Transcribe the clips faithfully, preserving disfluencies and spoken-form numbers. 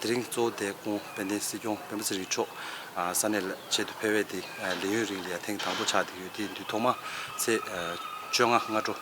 དེ་རིང་གཙོ་བོ་དེ་སྐུ་ངོ་དཔལ་ལྡན་སྲིད་སྐྱོང་སྤེན་པ་ཚེ་རིང་མཆོག་ཨ་ས་གནས་ལ་ཆེད་དུ་ཕེབས་པ་དེ་ཨ་ལས་ཡུན་རིང་ལ་ཡ་ཐེངས་དང་པོ་ཆགས་བསྡད་ཡོད། དེ་དུས་ཐོག་མ་ཚེས་ཨ་བཅོ་ལྔ་སྔ་དྲོ་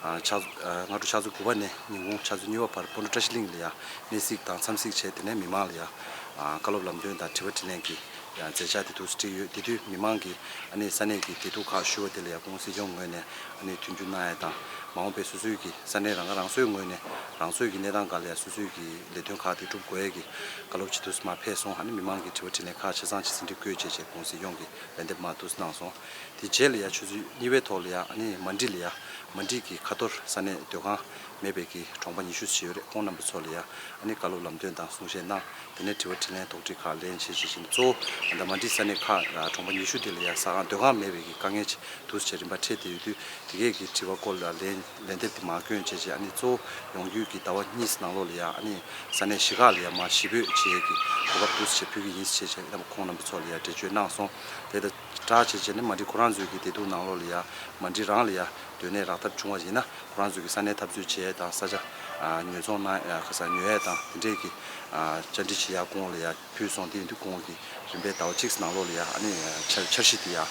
ཨ་ཆ་ཨ་སྔ་དྲོ་ཆུ་ཚོད་དགུ་པ་ནས་ཉིན་གུང་ཆུ་ཚོད་གཉིས་པ་བར་སྤོ་ལོ་བཀྲ་ཤིས་གླིང་ལ་ཡ་གནས་གཟིགས་དང་འཚམས་གཟིགས་བྱས། དེ་ནས་མི་མང་ལ་ཡ་ཨ་བཀའ་སློབ་ལམ་སྟོན་དང་དྲི་བ་དྲིས་ལན་གྱི་ཡང་མཛད་འཆར་དེ་འདུག་སེ་བྲིས་ཡོད། དེ་དུས་མི་མང་གིས་ཨ་ནི་ས་གནས་ཀྱི་བདེ་སྡུག་ཁག་ཞུ་བ་དེ་ལ་ཡང་སྐུ་ངོ་སྲིད་སྐྱོང་ངོས་ནས་ཨ་ནི་མཐུན་འགྱུར་གནང་ཡ་དང་། མ་འོངས་པའི་སོ་སོའི་གི་ས་གནས་རང་ཁ་རང་གསོའི་ངོས་ནས་རང་སོའི་གི་གནས་སྟངས་སྒང་ལ་ཡང་སོ་སོའི་གི་ལས་དོན་ཁག་དེ་སྒྲུབ་དགོས་ཡ་གི་བཀའ་སློབ་ཅིག་འདུག་སེ་མར་ཕེབས་སོང་། ཨ་ནི་མི་མང་གི་དྲི་བ་དྲིས་ལན་ཁག་ཆ་ཚང་ཅིག་ཟིན་བྲིས་བཀོད་བྱས་བྱས་སྐུ་ངོ་སྲིད་སྐྱོང་གིས་ལན་འདེབས་མར་འདུག་སེ་གནང་སོང་། དེ་རྗེས་ལ་ཡ་ཆུ་ཚོད་གཉིས་པའི་ཐོག་ལ་ཡ་ཨ་ནི་མན་ཌི་ལ་ཡ་མན་ཌི་གི་ཁ་ཐོར་ས་གནས་སྡོད་ཁང་མེད་པའི་གི་གྲོང་པ་ཉི་ཤུ་ཞིག་ཡོད་རེད། ཁོང་རྣམ་པ་ཚོ་ལ་ཡ་ཨ་ནི་བཀའ་སློབ་ལམ་སྟོན་དང་གསུང་བཤད་གནང་། དེ་ནས་དྲི་བ་དྲིས་ལན་དོགས་འདྲི་ཁག་ལན་བྱེད་བྱེད་བཞིན། གཙོ་བོ་ད་མན་ཌི་ས་གནས་ཁག་གྲོང་པ་ཉི་ཤུ་དེ་ལ་ཡ་ཟ་ཁང་སྡོད་ཁང་མེད་པའི་གི་དཀའ་ངལ་ཅིག་འདུག་སེ་རིམ་པ་འཕྲད་བསྡད་ཡོད་དུས། དེ་གས་ཀྱི་དྲི་བ་སྐོར་ལ་ལན་ལན་འདེབས་དེ་མར་བསྐྱོན་བྱས་བྱས། ཨ་ནི་གཙོ་བོ་ཡོང་རྒྱུའི་གི་ཟླ་བ་གཉིས་ནང་ལོགས་ལ་ཡ་ཨ་ནི་ས་གནས་བཞི་ཁག་ལ་ཡ་མར་ཞི་བོད་བྱེད་ཡས་ཀྱི་གོ་སྐབས་འདུག་སེ་ཕུལ་གྱི་ཡིན་ཟེར་བྱས་བྱས། ཁོང་རྣམ་པ་ཚོ་ལ་ཡ་འགྲེལ་བརྗོད་གནང་སོང་། དེ་དང་སྦྲགས་བྱས་བྱས་ནས་མན་ཌི་ཁོ་རང་ཚོའི་གི་བདེ་སྡུག་ནང་ལོགས་ལ་ཡ་མན་ཌི་རང་ལ་ཡ་སྡོད་གནས་རག་ཐབས་བྱུང་བ་ཡིན་ན། ཁོ་རང་ཚོའི་གི་ས་གནས་འཐབ་རྩོད་བྱེད་ཡས་དང་། ས་ཆ་ཨ་ཉོ་ཚོང་གནང་ཡ་ཁ་ས་ཉོ་ཡས་དང་དེ་འདྲས་ཀྱི་ཨ་བཅར་འདྲི་བྱེད་ཡ་སྐུ་ངོ་ལ་ཡ་ཕུལ་སོང་། དེ་ཡིན་དུས་སྐུ་ངོ་གིས་རིམ་པས་ཟླ་བ་གཅིག་ནང་ལོགས་ལ་ཡ་ཨ་ནི་འཆར་འཆར་གཞི་དེ་ཡ་ཨ་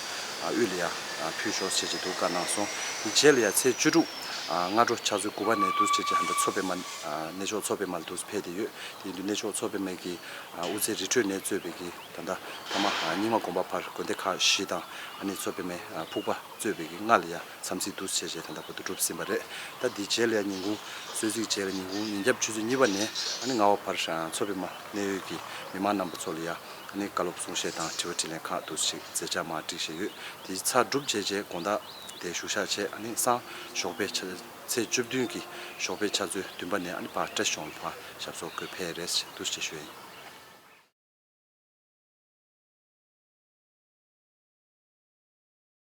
དབུས་ལ་ཡ་ཨ་ཕུལ་ཤོག་ཟེར་བྱས་འདུག་བཀའ་གནང་སོང་། དེ་རྗེས་ལ་ཡ་ཚེས་བཅུ་དྲུག་ཨ་སྔ་དྲོ་ཆུ་ཚོད་དགུ་པ་ནས་འདུག་སེ་བྱས་བྱས་ཧན་ད་མཚོ་པདྨ་ཨ་གནས་མཆོག་མཚོ་པདྨ་ལ་འདུག་སེ་ཕེབས་བསྡད་ཡོད། དེ་ཡིན་དུས་གནས་མཆོག་མཚོ་པདྨའི་གི་ཨ་དབུ་རྩེ་རི་ཁྲོད་ནས་གཙོས་པའི་གི་ད་ལྟ་ཐ་མ་ཨ་རྙིང་མ་དགོན་པ་བར་དགོན་སྡེ་ཁག་བཞི་དང་ཨ་ནི་མཚོ་པདྨའི་ཨ་ཕུག་པ་གཙོས་པའི་གི་ལྔ་ལ་ཡ་འཚམས་གཟིགས་འདུག་སེ་བྱས་བྱས་ད་ལྟ་བར་དུ་གྲུབ་ཟིན་པ་རེད། ད་འདི་རྗེས་ལ་ཡ་ཉིན་གུང་གསོལ་ཚིགས་རྗེས་ལ་ཉིན་གུང་ཉིན་རྒྱབ་ཆུ་ཚོད་གཉིས་པ་ནས་ཨ་ནི་ལྔ་པ་བར་ཨ་མཚོ་པདྨ་གནས་ཡུལ་གྱི་མི་མང་རྣམ་པ་ཚོ་ལ་ཡ་ཨ་ནི་བཀའ་སློབ་གསུང་བཤད་དང་དྲི་བ་དྲིས་ལན་ཁག་འདུག་སེ་མཛད་འཆར་མར་བསྒྲིགས་བཞག་ཡོད། དེ་ཚར་གྲུབ་བྱས་རྗེས་དགོང་དག་དེ་བཞུགས་ཞག་བྱས། ཨ་ནི་སང་ཞོགས་པའི་ཆ་ཚེས་བཅུ་བདུན་གྱི་ཞོགས་པའི་ཆུ་ཚོད་བདུན་པ་ནས་ཨ་ནི་ཕར་བཀྲ་ཤིས་ལྗོངས་ལ་ཕར་ཞབས་སོར་འགོད་ཕེབས་རེད་ཟེར་འདུག་སེ་ཞུ་ཡ་ཡིན།